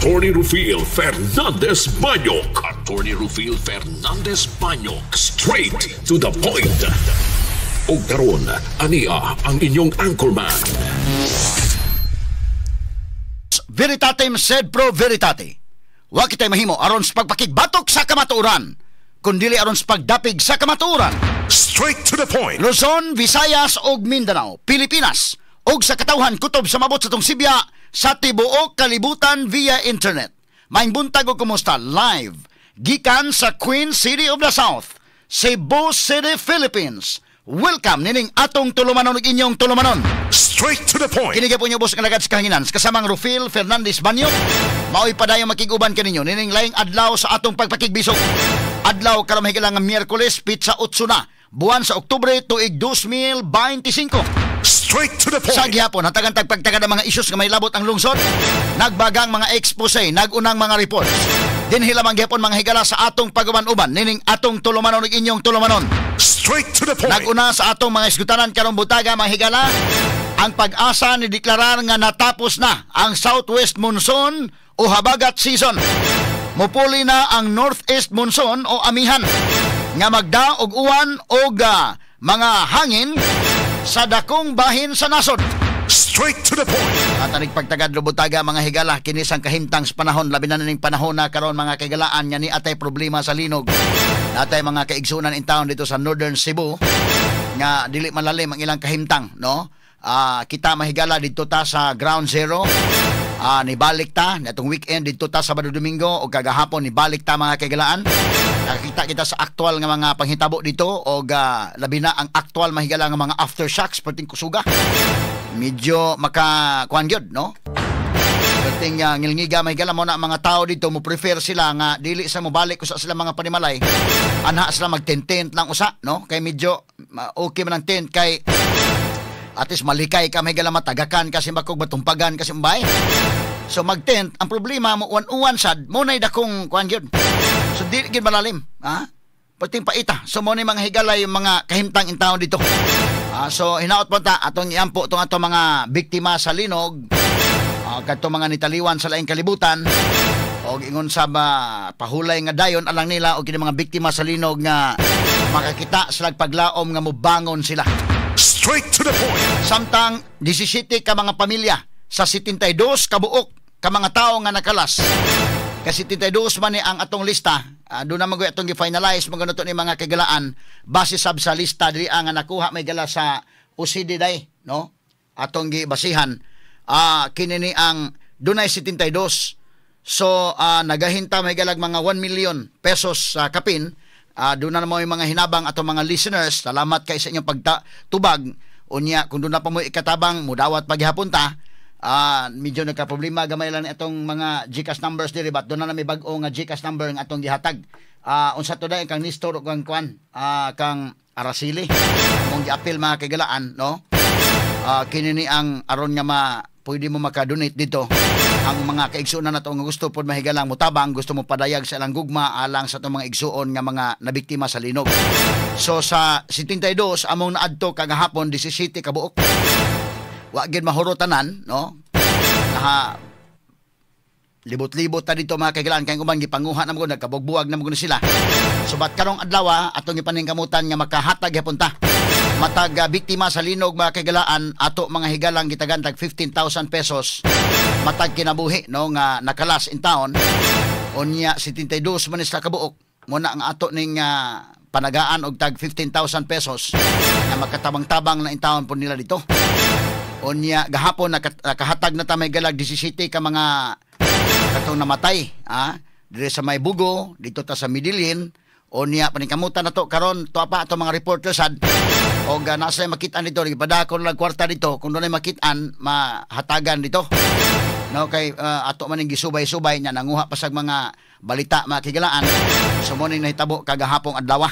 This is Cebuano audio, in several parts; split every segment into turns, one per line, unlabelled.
Attorney Rufil Fernandez Banyok. Attorney Rufil Fernandez Banyok. Straight to the point. Og karon, ania ang inyong anchorman.
Veritatem sed pro veritate. Wa kitay mahimo aron sa pagpakigbatok sa kamatuoran, kundili aron sa pagdapig sa kamatuoran.
Straight to the point.
Luzon, Visayas ug Mindanao, Pilipinas ug sa katawhan kutob sa mabot sa atong sibya sa tibuok kalibutan via internet. Maayong buntag ug kumusta live gikan sa Queen City of the South, Cebu City, Philippines. Welcome nining atong tulumanon ug inyong tulumanon.
Straight to the point.
Kini po niyo boss nga lagad sa kahanginan kasamang Rufil Fernandez Banyo. Maoy padayong makig-uban kaninyo nining laing adlaw sa atong pagpakigbisog. Adlaw karon, mahigala nga Miyerkules, petsa 8 na buwan sa Oktubre, tuig 2025.
Straight to the point.
Sa gihapon, hatagan tag pagtagad ang mga issues nga may labot ang lungsod, nagbagang mga expose, nagunang mga reports. Dinhi lamang gihapon, mga higala, sa atong pag-uban-uban nining atong tulumanon ug inyong tulumanon.
Straight to the point.
Naguna sa atong mga isgutanan karong butaga, mga higala, ang PAGASA ni deklarar nga natapos na ang Southwest Monsoon o habagat season. Mupuli na ang Northeast Monsoon o amihan nga magda og uwan og mga hangin sa dakong bahin sa nasod.
Straight to the point.
At anig pagtagad butaga, mga higala, kini sang kahimtang sa panahon, labi na ning panahon na karon, mga kahigalaan, nga ni atay problema sa linog. Natay mga kaigsunan in town dito sa Northern Cebu nga dili malalim ang ilang kahimtang, no? Kita, mahigala, dito ta sa ground zero. Nibalik ta natong weekend dito ta Sabado, Domingo o kagahapon nibalik ta, mga kahigalaan. Nakakita kita sa aktual nga mga panghitabo dito o labi na ang aktual, mahigala, nga mga aftershocks perting kusuga. Medyo maka kuan gyud, no? Perting ngilngiga, mahigala. Mo na mga tao dito mo prefer sila nga dili sa mobalik usa sila mga panimalay. Anha sila magtent lang usa, no? Kay medyo okay man ang tent kay at least malikay ka, mahigala, matagakan kasi bakog matumpagan kasi mbay. So mag-tent, ang problema mo uwan-uwan sad, mo na'y dakong kuan gyud. So dili gyud malalim, ha? Perting paita. So mo ni, mga higala, yung mga kahimtang in town dito. So hinaot po ta atong iampo tong atong mga biktima sa linog, kadto mga nitaliwan sa laing kalibutan og ingon sa ba, pahulay nga dayon alang nila og kini mga biktima sa linog nga makakita sila paglaom nga mobangon sila.
Straight to the point.
Samtang 17 ka mga pamilya sa 72 kabuok ka mga tao nga nakalas. Kasi 72 man ni ang atong lista, doon na mag atong gi-finalize mga to ni mga kagalaan base sab sa lista diri ang nga nakuha may gala sa OCD day, no? Atong gibasihan. Kini ni ang dunay 72. So nagahinta may galag mga 1 million pesos sa kapin. Doon na mo yung mga hinabang atong mga listeners. Salamat kay sa inyong pagtubag. Unya, kung doon na pa mo ikatabang, mudawat paghapon ta. Medyo nagka-problema gamay lang itong mga GCash numbers diri, but doon na may bag-o nga GCash number nga atong gihatag. Unsa to dai kang Nestor ug kang kwan, kang Araceli. Among giapil, mga kagalaan, no? Kini ni ang aron nga ma pwede mo makadonate dito ang mga kaigsuonan nato nga gusto pod, mahigalang, mutabang, gusto mo padayag sa ilang gugma alang sa atong mga igsuon nga mga nabiktima sa linog. So sa 72 among naadto kagahapon, 17 ka buok. Wa gid mahuro tanan, no? Naha libot-libot ta dito, mga kaigilan, kay uban gipanguha na mo, nagkabugbuag na mo sila. So bat karong adlaw atong gipaningkamutan nga makahatag gyapon ta matag biktima sa linog, mga kaigalaan, ato, mga higalang, gitagan tag 15,000 pesos matag kinabuhi, no, nga nakalas in town. Unya 72 man sila kabuok mo na ang ato ning panagaan og tag 15,000 pesos na makatabang-tabang na in town po nila dito. Unya gahapon nakahatag na ta may galag 17 ka mga katong namatay, dire sa may Bugo dito ta sa Medellin. Unya paningkamutan na to karon to pa ato mga reporters sad og nasa makit-an dito, gipadakon lang kwarta dito kung dunay makit-an mahatagan dito, no, kay ato man ning gisubay-subay nya nanguha pa sag mga balita, mga kigalaan. So mo ning nahitabo kagahapong adlaw.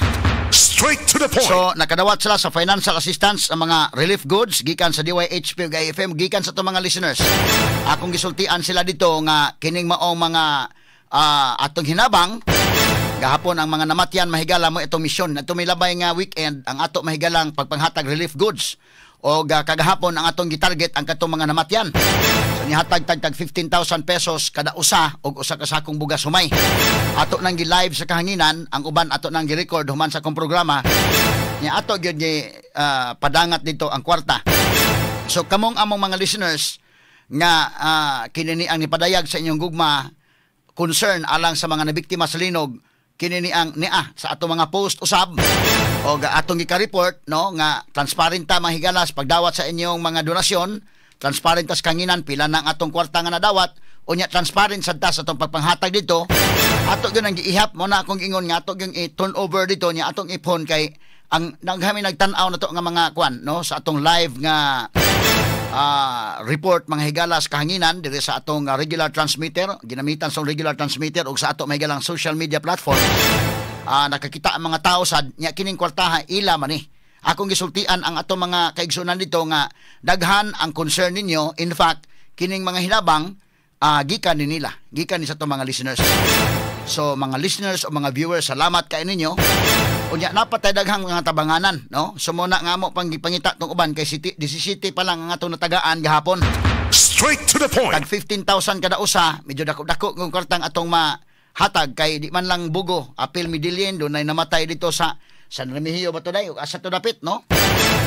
Straight to the point.
So nakadawat sila sa financial assistance sa mga relief goods gikan sa DYHP ug IFM, gikan sa atong mga listeners. Akong gisultian sila dito nga kining maong mga atong hinabang gahapon ang mga namatyan, mahigala, mo itong misyon. Ato may labay nga weekend ang ato, mahigalang, pagpanghatag relief goods o kagahapon ang atong gitarget ang katong mga namatyan. So Nihatag tag tag 15,000 pesos kada usa og usa ka sakong bugas humay. Ato nang gi-live sa kahanginan, ang uban ato nang gi-record human sa akong programa. Nya ato gyud gi padangat dito ang kwarta. So kamong among mga listeners nga kini ni ang nipadayag sa inyong gugma, concern alang sa mga nabiktima sa linog, kini ni ang nia sa atong mga post usab o atong gika-report, no, nga transparent ta, mga higalas, pagdawat sa inyong mga donasyon. Transparent tas kanginan pila na ang atong kwarta nga nadawat. Unya transparent sad ta sa atong pagpanghatag dito. Ato gyud ang giihap mo na akong ingon nga ato gyud i-turn over dito nya atong ipon kay ang naghami nagtan-aw na to nga mga kwan, no, sa atong live nga report, mga higalas, kahanginan diri sa atong regular transmitter, ginamitan sa regular transmitter ug sa ato, mga higalang, social media platform. Nakakita ang mga tao sad nya kining kwartaha ila man ni. Akong gisultian ang atong mga kaigsunan dito nga daghan ang concern ninyo. In fact, kining mga hinabang gikan ni nila, gikan ni sa atong mga listeners. So mga listeners o mga viewers, salamat kay ninyo. Unya napatay daghang mga tabanganan, no? So mo na nga mo pang gipangita tong uban kay city 17 pa lang ang atong natagaan gahapon.
Straight to the point.
Tag 15,000 kada usa, medyo dako-dako ng kwartang atong mahatag kay di man lang Bogo, apil Medellin, dunay namatay dito sa San Remigio ba to day, asa to dapit, no?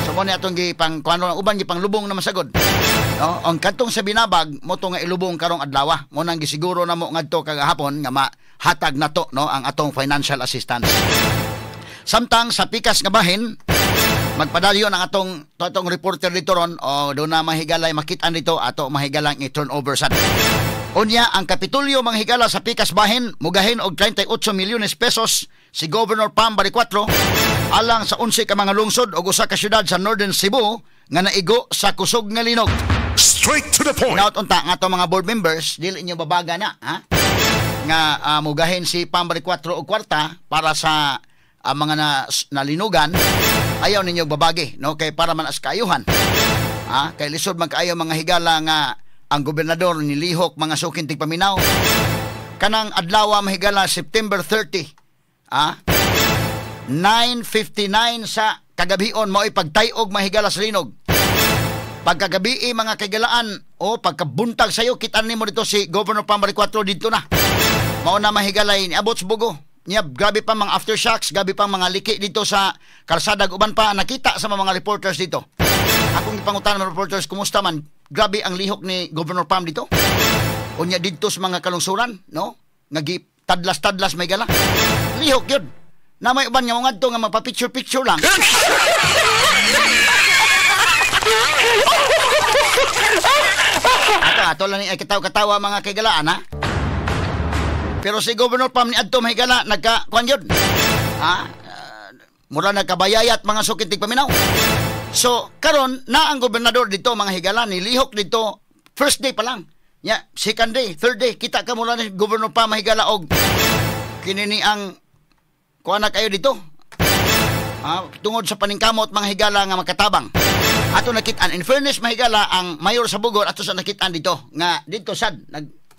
So mo ni atong gipang kuano ang uban gipang lubong na masagod. No? Ang kadtong sa Binabag mo to nga ilubong karong adlaw. Mo nang gisiguro na mo ngadto kagahapon nga mahatag na to, no, ang atong financial assistance. Samtang sa pikas nga bahin, magpadalyon ang atong reporter dito ron o doon na mahigalay makit-an dito ato mahigalang i-turn over sad. Unya ang Kapitolyo, mga higala, sa pikas bahin mugahin og 38 milyones pesos si Governor Pam Baricuatro alang sa 11 ka mga lungsod ug usa ka syudad sa Northern Cebu nga naigo sa kusog nga linog.
Straight to the point.
Hinaut unta nga atong mga board members dili inyo babaga na ha nga mugahin si Pam Baricuatro og kwarta para sa mga nalinugan. Ayaw ninyo babagi, no, kay para man as kaayuhan, ha, kay lisod man kaayo, mga higala, nga ang gobernador nilihok mga suking tigpaminaw kanang adlaw, mahigala, September 30, 9:59 sa kagabion mao'y pagtayog, mahigala, sa linog. Pagkagabi, mga kaigalaan, o pagkabuntag sayo, kita nimo dito si Governor Pam Baricuatro dito na. Mao na, mahigalay, niabot sa Bogo. Niya, grabe pa mga aftershocks, grabe pa mga liki dito sa kalsada uban pa nakita sa mga reporters dito. Akong gipangutan mga reporters, kumusta man? Grabe ang lihok ni Governor Pam dito. Unya didto sa mga kalungsuran, no? Nga tadlas-tadlas may gala. Lihok yun. Na may uban nga mga nga magpa-picture-picture lang. Ato, ato lang ni ay katawa-katawa, mga kaigalaan, ha? Pero si Governor Pam ni adto, mahigala, nagka kuan yun. Ha? Mura nagkabayayat, mga sukit paminaw. So, karon na ang gobernador dito, mga higala, nilihok dito first day pa lang. Ya, second day, third day, kita ka mula ni Governor Pam, mahigala, og kinini ang kuan na kayo dito. Tungod sa paningkamot, mga higala, nga makatabang. Ato nakitaan, in fairness, mahigala, ang mayor sa Bugor ato sa nakitaan dito nga dito sad nag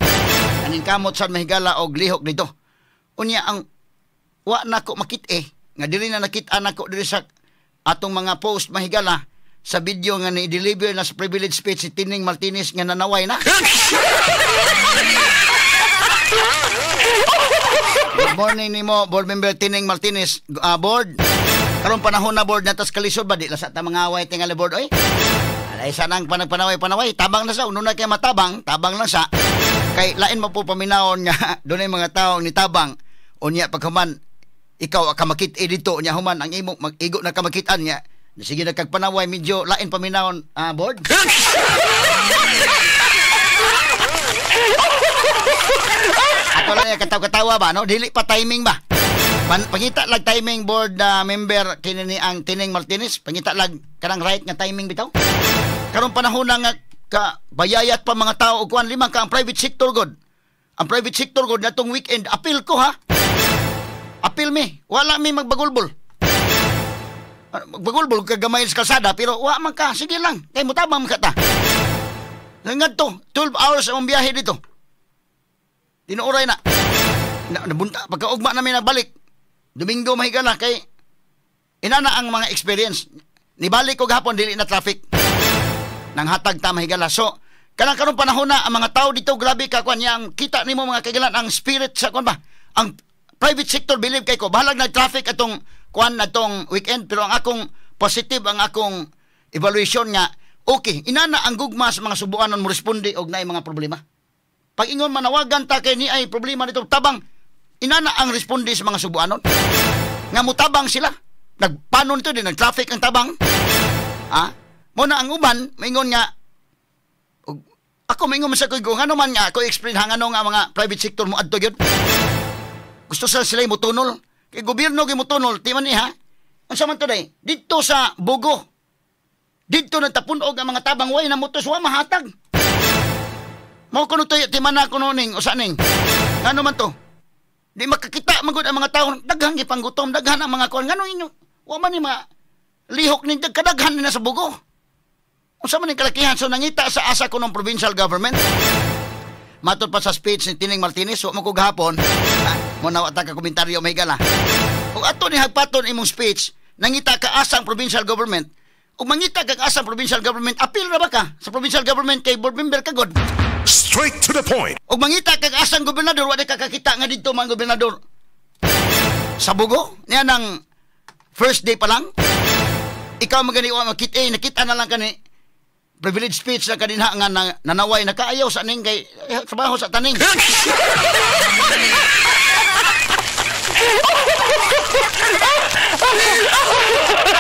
paningkamot sad, mahigala, og lihok dito. Unya ang wa nako makit-e nga dili na nakit-an nako diri sa atong mga post, mahigala, sa video nga ni-deliver na sa privilege speech si Tining Martinez nga nanaway na. Good morning nimo, board member Tining Martinez. Board, karon panahon na, board, na tas kalisod ba di la sa ta mga away tingali, board, oy. Alay sa nang panagpanaway-panaway, tabang na sa uno na kay matabang, tabang lang sa kay lain mo po paminawon nga dunay mga tawo ni tabang unya paghuman ikaw ka makit-e dito, unya human ang imo mag-igo na ka makit-an nga sige na kag panaway, medyo lain paminawon, board. Ato lang yung katawa-katawa ba, no? Dili pa timing ba? Pangita lag timing, board member kini ni ang Tining Martinez, pangita lag kanang right nga timing bitaw. Karong panahon na nga ka bayayat pa mga tao og kuan limang ka ang private sector god. Ang private sector god natong weekend, appeal ko ha. Appeal mi, wala mi magbagulbol. Magbagulbol ka gamay sa kalsada pero wa man ka, sige lang, kay mutabang man ka ta. Ngadto 12 hours ang biyahe dito. Tinuoray na. Nabunta pagkaugma namin nagbalik. Domingo, mahigala, kay inana ang mga experience. Nibalik ko gahapon dili na traffic. Nang hatag ta, mahigala. So Kanang karong panahon na ang mga tao dito grabe ka kuan yang kita nimo mga kaigalan ang spirit sa kuan ba. Ang private sector believe kay ko bahalag nag-traffic atong kuan atong weekend, pero ang akong positive ang akong evaluation nga okay, inana ang gugma sa mga Subuanon mo responde og naay mga problema. Pag ingon manawagan ta kay ni ay problema dito tabang, inana ang responde sa mga Subuanon. Nga mutabang sila. Nagpanon nito din nag-traffic ang tabang. Ha? Mo na ang uban maingon nga ako maingon man sa ko ngano man nga ako explain hangano nga mga private sector mo adto gyud. Gusto sa sila motunol. Kay gobyerno gyud motunol, ti man ni ha. Unsa man to day? Didto sa Bogo. Didto nagtapun-og ang mga tabang way na motos wa mahatag. Mao kuno to ti man na kuno ning usa ning. Ngano man to? Di makakita man gud ang mga tawo, daghan gipanggutom, daghan ang mga kuan ngano inyo. Wa man ni ma lihok ning kadaghan ni na sa Bogo. Unsa man ning kalakihan? So nangita sa asa ko ng provincial government. Matod pa sa speech ni Tining Martinez, wa mo ko gahapon. Mo na wa ta ka komentaryo may gala. Ug ato ni hagpaton imong speech, nangita ka asa ang provincial government. Ug mangita kag asa ang provincial government, apil ra ba ka sa provincial government kay board member ka god.
Straight to the point.
Ug mangita kag asa ang gobernador, wa di ka kakita nga didto man gobernador. Sa Bogo, niya nang first day pa lang. Ikaw magani wa makita, nakita na lang kani privilege speech na kaninha nga nanaway na kaayaw sa ning kay trabaho sa taning.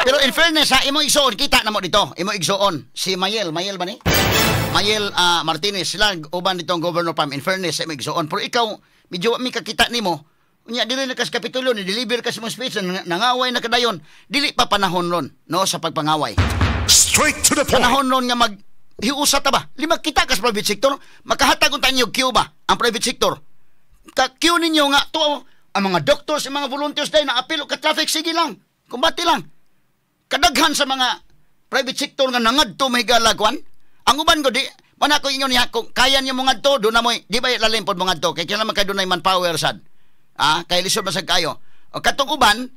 Pero in fairness ha, imong igsuon kita na mo dito, imong igsuon si Mayel, Mayel ba ni? Mayel Martinez sila uban ditong Governor Pam, in fairness sa imong igsuon. Pero ikaw medyo mi kakita nimo. Unya dili na kas Kapitolyo ni deliver ka sa imong speech nangaway na kadayon. Dili pa panahon ron no sa pagpangaway.
Straight to the point.
Panahon ron nga mag hiusa ta ba? Lima kita kas private sector, makahatag unta ninyo queue ba ang private sector? Ka queue ninyo nga to ang mga doctors, ang mga volunteers dahil na apil ka traffic, sige lang, kumbati lang. Kadaghan sa mga private sector nga nangadto mahigalagwan. Ang uban ko di man ako ingon niya kung kaya niyo mo ngadto do na mo di ba lalim pod mo ngadto kay kinahanglan man kay dunay manpower sad. Ah, kay lisod man sad kayo. O katong uban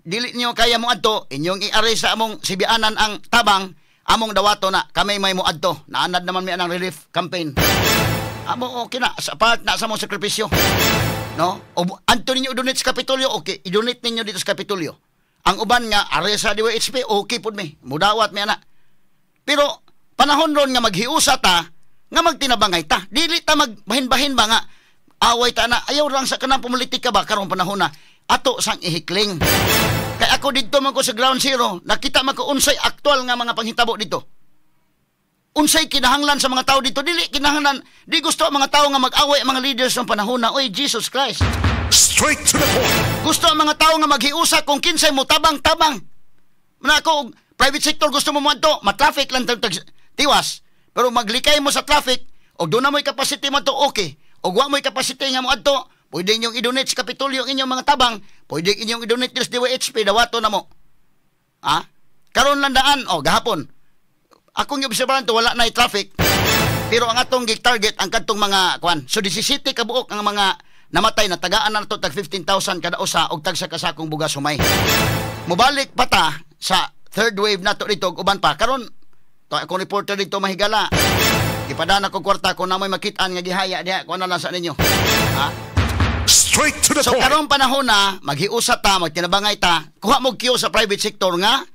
dili niyo kaya mo adto, inyong i-array sa among sibianan ang tabang, among dawato na kami may mo adto. Naanad naman mi anang relief campaign. Amo okay na sa part na sa among sakripisyo. No? O adto ninyo i-donate sa Kapitolyo, okay, i-donate ninyo dito sa Kapitolyo. Ang uban nga array sa DYHP, okay pud mi. Mudawat mi ana. Pero panahon ron nga maghiusa ta, nga magtinabangay ta. Dili ta magbahin-bahin ba nga away ta na. Ayaw lang sa kanang pumulitika ba karong panahon na ato sang ihikling. Kay ako didto man ko sa ground zero, nakita man ko unsay aktual nga mga panghitabo dito. Unsay kinahanglan sa mga tao dito, dili kinahanglan, di gusto ang mga tao nga mag-away ang mga leaders ng panahon na, oy Jesus Christ.
Straight to the point.
Gusto ang mga tao nga maghiusa kung kinsay mo tabang-tabang. Mana ako private sector gusto mo moadto, ma-traffic lang tag tiwas. Pero maglikay mo sa traffic og doon na mo'y capacity mo to, okay. Og wa mo'y capacity nga moadto, pwede inyong i-donate sa Kapitolyo ang inyong mga tabang, pwede inyong i-donate sa DYHP, dawato na mo. Ha? Karon lang daan, o gahapon. Akong i-obserbahan to, wala na traffic. Pero ang atong target ang kadtong mga kuan. So 17 ka buok ang mga namatay na tagaan na to tag 15,000 kada usa og tag sa kasakong bugas humay. Mobalik pa ta sa third wave nato dito ug uban pa karon. To akong reporter dito mahigala. Gipadana ko kwarta kung namoy makit-an nga gihaya diha kuan na lang sa ninyo. Ha?
Straight to the
so,
point.
So karong panahon na maghiusa ta, magtinabangay ta, kuha mo queue sa private sector nga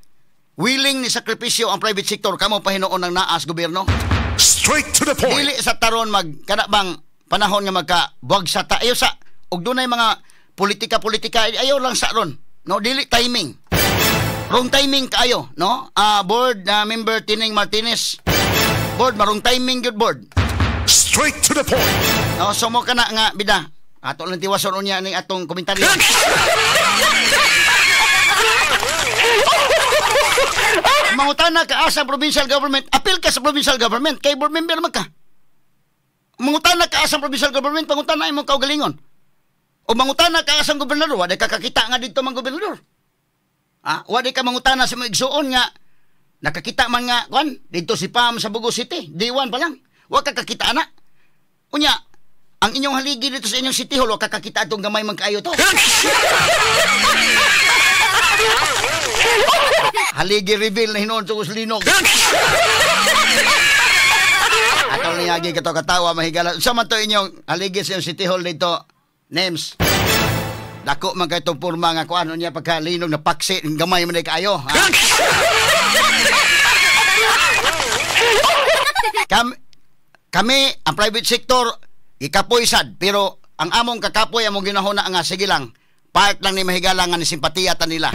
willing ni sakripisyo ang private sector kamo pahinuon ng naas gobyerno.
Straight to the point.
Dili sa taron mag kana bang panahon nga magka buwag sa ta ayo sa og dunay mga politika-politika ayo lang sa ron. No, dili timing. Wrong timing kaayo, no? Board member Tining Martinez. Board marong timing gyud board.
Straight to the point.
No, so mo kana nga bida. Ato lang tiwason unya ning atong komentaryo. Mangutana ka asa provincial government, apil ka sa provincial government kay board member man ka. Mangutana ka asa provincial government, pangutana imong kaugalingon. O mangutana ka asa gobernador, wa di ka kakita nga didto mang gobernador. Ah, wa di ka mangutana sa imong igsuon nga nakakita man nga kuan didto si Pam sa Bogo City, day 1 pa lang. Wa ka kakita ana. Unya, ang inyong haligi dito sa inyong city hall, wa ka kakita atong gamay man kaayo to. Haligi reveal na hinuon sa linog. Ato Atol niya agi kato katawa, mahigala. Sa man to inyong haligi sa inyong City Hall dito, names. Dako man kay itong porma nga kuano niya pagka linog na paksi, gamay man kaayo. Ha? Kami, ang private sector, gikapoy sad, pero ang among kakapoy, among ginahuna nga, sige lang, part lang ni mahigala nga ni simpatiya ta nila.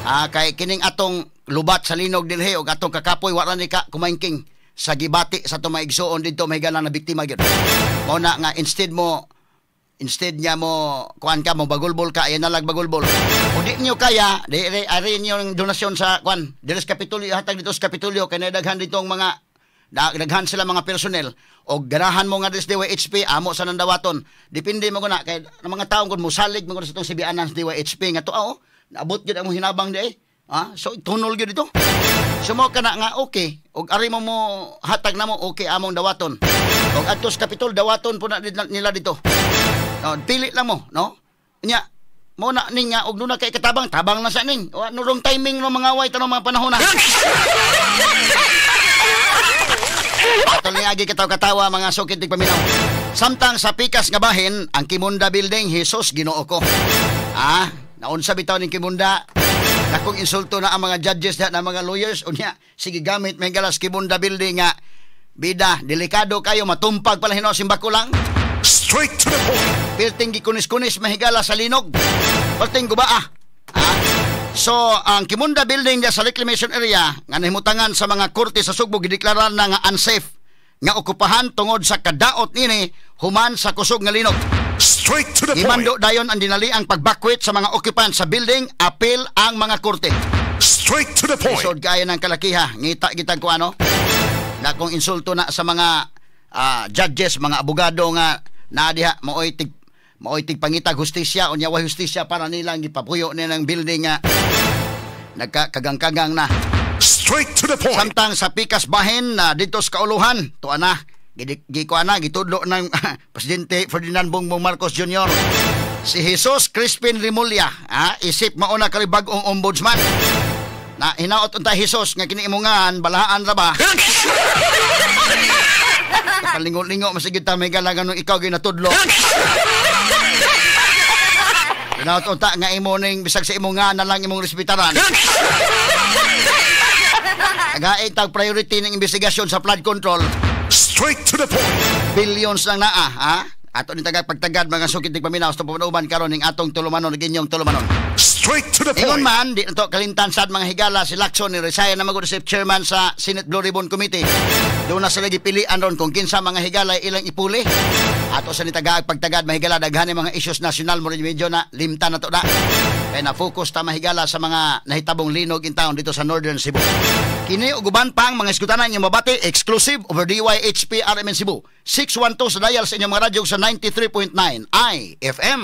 Kay kining atong lubat sa linog dinhi og atong kakapoy, wala ni ka kumaingking sa gibati sa atong maigsuon didto mahigala na biktima gyud. Mao na nga instead niya mo kuan ka mo bagulbol ka, ayan na lang bagulbol. O di niyo kaya, di ari niyo ang donasyon sa kuan, diri sa Kapitolyo, hatag dito sa Kapitolyo kay daghan dito ang mga daghan sila mga personnel o ganahan mo nga diri sa DYHP amo sa nandawaton. Depende mo guna kay ang mga taong kun mosalig mo guna sa itong sibianan sa DYHP nga to oh, naabot gyud ang hinabang di eh. Ah, so tunol gyud dito. So mo kana nga okay og ari mo mo hatag namo okay among dawaton. Og adto sa Kapitol dawaton po na nila dito. No, pili lang mo, no? Nya, mo na ning nga og nuna kay katabang, tabang na sa ning. O ano wrong timing no mga way tanong mga panahon na. Atol ni agi kataw-katawa mga sukit tig paminaw. Samtang sa pikas nga bahin ang Kimunda Building, Jesus Ginoo ko. Ah, naunsa bitaw ning Kimunda? Dakong insulto na ang mga judges na mga lawyers unya sige gamit may galas Kimunda Building nga bida delikado kayo matumpag pala hino simbako lang.
Straight to the point.
Pilting gikunis-kunis mahigala sa linog. Pilting gubaa. Ah? So, ang Kimunda Building sa reclamation area nga nahimutangan sa mga korte sa Sugbo gideklara na nga unsafe nga okupahan tungod sa kadaot nini human sa kusog nga linog.
Straight to the point.
Gimando dayon ang dinaliang pagbakwit sa mga occupant sa building, apil ang mga korte.
Straight to the point.
Isod kaayo ng kalakiha, ngita gitag ko ano. Dakong insulto na sa mga judges, mga abogado nga naa diha maoy tig pangitag hustisya unya way hustisya para nilang gipapuyo nilang building nga nagkakagang-kagang na.
Straight to the point.
Samtang sa pikas bahin na dito sa kauluhan, tuwa na gikuan na gitudlo ng Presidente Ferdinand Bongbong Marcos Jr. si Jesus Crispin Remulla, isip mauna kay bag-ong ombudsman. Na hinaot unta Jesus nga kini imongan balahaan ra ba? Kalingo-lingo masigit ta may galagan nung ikaw ginatudlo. Hinaot unta nga imo ning bisag sa imong nga na lang imong respetaran. Tagait tag priority ng investigasyon sa flood control.
Straight to the point.
Billions lang naa, ha? Ato ni tagag pagtagad mga sukit tig paminaw sa panuban karon ning atong tulumanon ug inyong tulumanon.
Straight to the point.
Ingon man di nato kalimtan sad mga higala si Lacson ni resign na magud si chairman sa Senate Blue Ribbon Committee. Doon na sila gipilian ron kung kinsa mga higala ilang ipuli. Ato sa ni tagag pagtagad mahigala daghan ni mga issues national mo rin medyo na limtan na to da. Kay na focus ta mahigala sa mga nahitabong linog in town dito sa Northern Cebu. Kini ug uban pang mga iskutanan inyong mabati exclusive over DYHP RMN Cebu. 612 sa dial sa inyong mga radyo sa 93.9 IFM.